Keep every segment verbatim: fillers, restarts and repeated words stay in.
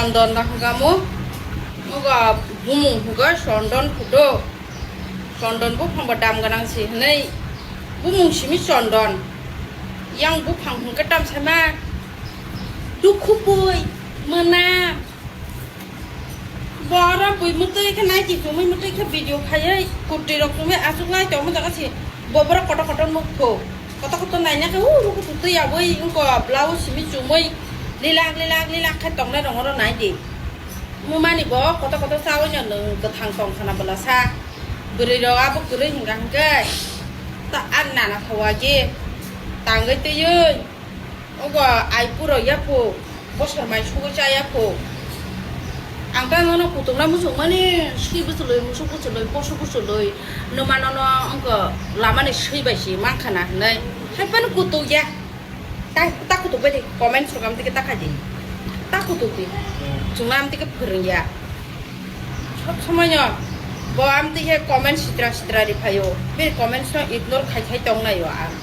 Chondon no hwnkha mo, ogo bumung hwnkha Chondon phudo. Chondon buphang bo dam gwnang si hwnwi bumung simi Chondon. Yang buphang hwnkha tam sama dukhu pui mwnam. Borok bui mwtwi khe nai di chumui mwtwi khe video khaiwi kurti rok chumui achuk lai tongma jaga si bo borok kotor kotor nukho. Kotor kotor naina khe u ruku tutui abui wngko blouse simi chumui lilak lilak lilak khe tongnai rong oro nai di. Mumani bo kotor kotor chaui no nwng kwthang tong khana bwla sa. Bwrwi rok abo kwrwi hwnkha hwnkhe ta ang nana thawa je tangwi twiwi. Obo ai puro yapho, bosor mai sugo cha yapho. Ang ta nono kutung na muchung mani, sui bwchwlwi, musuk bwchwlwi, bosok bwchwlwi, numa nono wngkha lamani sui bai si mankha na hinwi. Hai phano kutung ya. Ta, ta kutung bai di, comment sokam dike ta khai di. Ta kutung di. Chwng am dike phwrwng ya. Sob somoino bo amtwi khe comment sitra sitra ri phaio. Bini comments no ignore khai khai tong naio ang.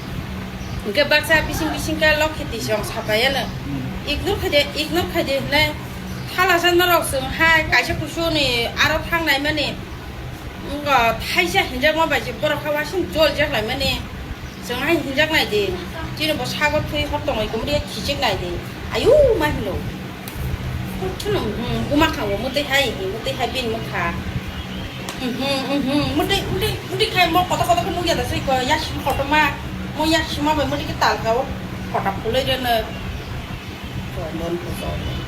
Hwnkhe baksa bising bising khe lokhi twi song sapaiano. Ignore khai de, ignore khai de hinai. Thalasa norok chwng hai kaisa kusu ni aro thang nai mani. Wngkha thaisa hinjakma bai se borok kha wasing jol jak lai mani. Chwng hai hinjak nai di. Chini bo sago thwi hor tongwi kumri khichik nai di. Ayu ma hino. Kuchung, hmm, buma khango, mwtwi hai, mwtwi hai bini mwkha. Hmm, hmm, hmm, hmm, mwtwi, mwtwi, mwtwi khai mo kotor kotor khe nukya da sui ko, ya sim kotor ma, mo ya sima bai mwtwi khe tal kha o, kota phulai reno. Chondon ko chondon.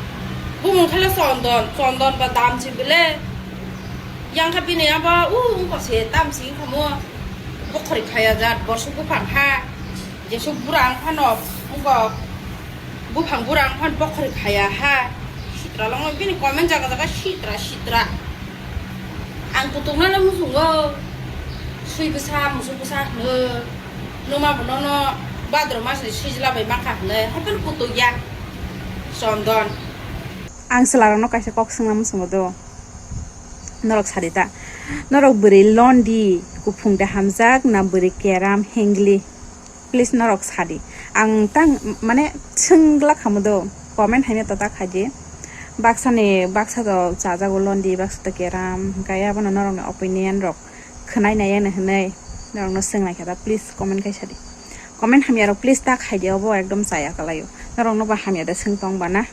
Bumung khala chondon, chondon ba dam si bile. Yang kha bini abo, u, wngko se, tam si wngkha mo. Bokhori khaya jat, borsuk buphang ha. Jesuk bura ang phano, wngko. Buphang bura ang phano bokhori khaya ha. Sitra longo bini comment jaga jaga sitra sitra. Ang kutung nano musungo. Sui bwsa, musuk bwsa hwno. Numa bo nono badro mas ni sijla bai makha hwno. Hai phano kutung ya. Chondon. Ang chwlarokno kaisa kok swngna muchungo do. Norok sadi ta. Norok bwrwi londi, kuphung de hamjak na bwrwi keram hengli? Please norok sadi. Ang tang mane swngla khamu do. Comment haino tota khaidi. Baksani baksa do chajago londi, baksa do keram. Hwnkhe abono norokni opinion rok khwnai nai ano hwnwi norokno swng nai kha da. Please comment khai sadi. Comment hamya rok please ta khaidi, obo ekdom chaya kalaio. Norokno ba hamya da swng tong bana.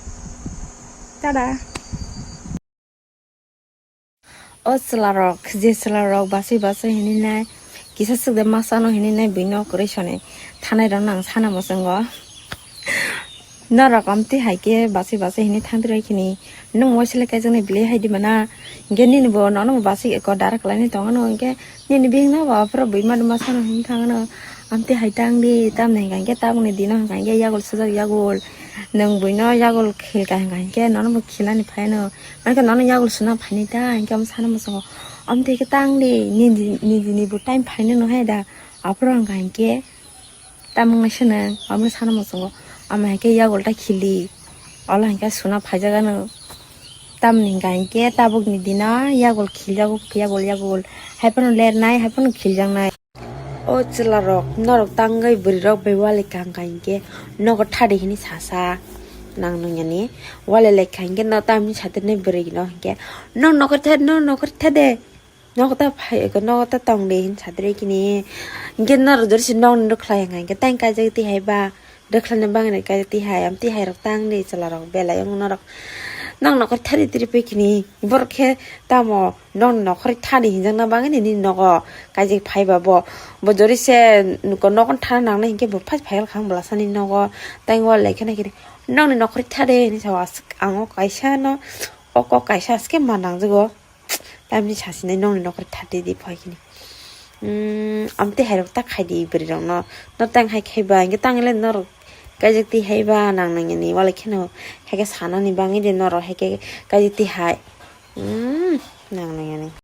Tada. O chwlarok, je chwlarok bachai bachai hinwi nai, kisa swk de ma chano hinwi nai, buino kwrwi soni thanai rok nang sana mwchwngo. Norok amtwi hai khe bachai bachai hinwi thang rwi khini, nwng waisle kaijaknai belai hai di mana, hinkhe nini bo nono bo bachai eko dara kwlainai tongo, hinkhe nini bihikno bo aphuru buima rwma sano hinwi thangno, amtwi hai tang di, tamni hinkha hinkhe tabukni dino hinkha hinkhe yagul sujak yagul, nwng buino yagul khilka hinkha hinkhe nono bo khilani phaino. Mankhe nono yagul suna phainai ta, hinkhe omo sana muchungo. Omo twi khe tang di, nini, nini bo time phainai no hai da. Aphuru wngkha hinkhe tamung naisana, omo sana muchungo. Omo hinkhe yagul ta khili. Olo hinkhe suna phaijak ano. Tamni hinkha hinkhe tabukni dino yagul khiljago, yagul, yagul. Haiphano lernai, haiphano khiljaknai. O chwlarok, norok tangwi bwrwirok bai ualai kha wngkha hinkhe nogo thadi hinwi sasa nang nwngyani. Ualai lai kha hinkhe no tamni satharnai bwrwino hinkhe, "Nok nokor thadi, nok nokor thadi. Nogo ta phai, nogo ta tong de," hinwi satharwi khini. Hinkhe norok jori se nokni rwkhlai wngkha hinkhe, "Tang kaijak twi hai ba?" Rwkhlani bagwi kaijakti hai, amtwi hai rok tang di chwla rok belai wng norok. Nang nokhor thani tiri pekini borok khe tamo nokni nokhor thani hinjakna bagwi nini nogo kaijak phai ba bo. Bo jori se nogo thana nangnai hinkhe bo phai phai kha bwlasani nogo. Tei wal lai kheno kiri nokni nokhor thade hinwi sao aswk ang o kaisa no o kok kaisa aswk ma nangjago. Tamni sasinai nokni nokhor thade di phai khini. Umm, amtwi hai rok ta khai di bwrwi rok no. No tang hai khai ba, hinkhe tang le norok kaijak twi hai ba nang nang yani. Walai kheno hai khe sanani bangwi de norok hai khe kaijak twi hai. Umm, nang nang yani.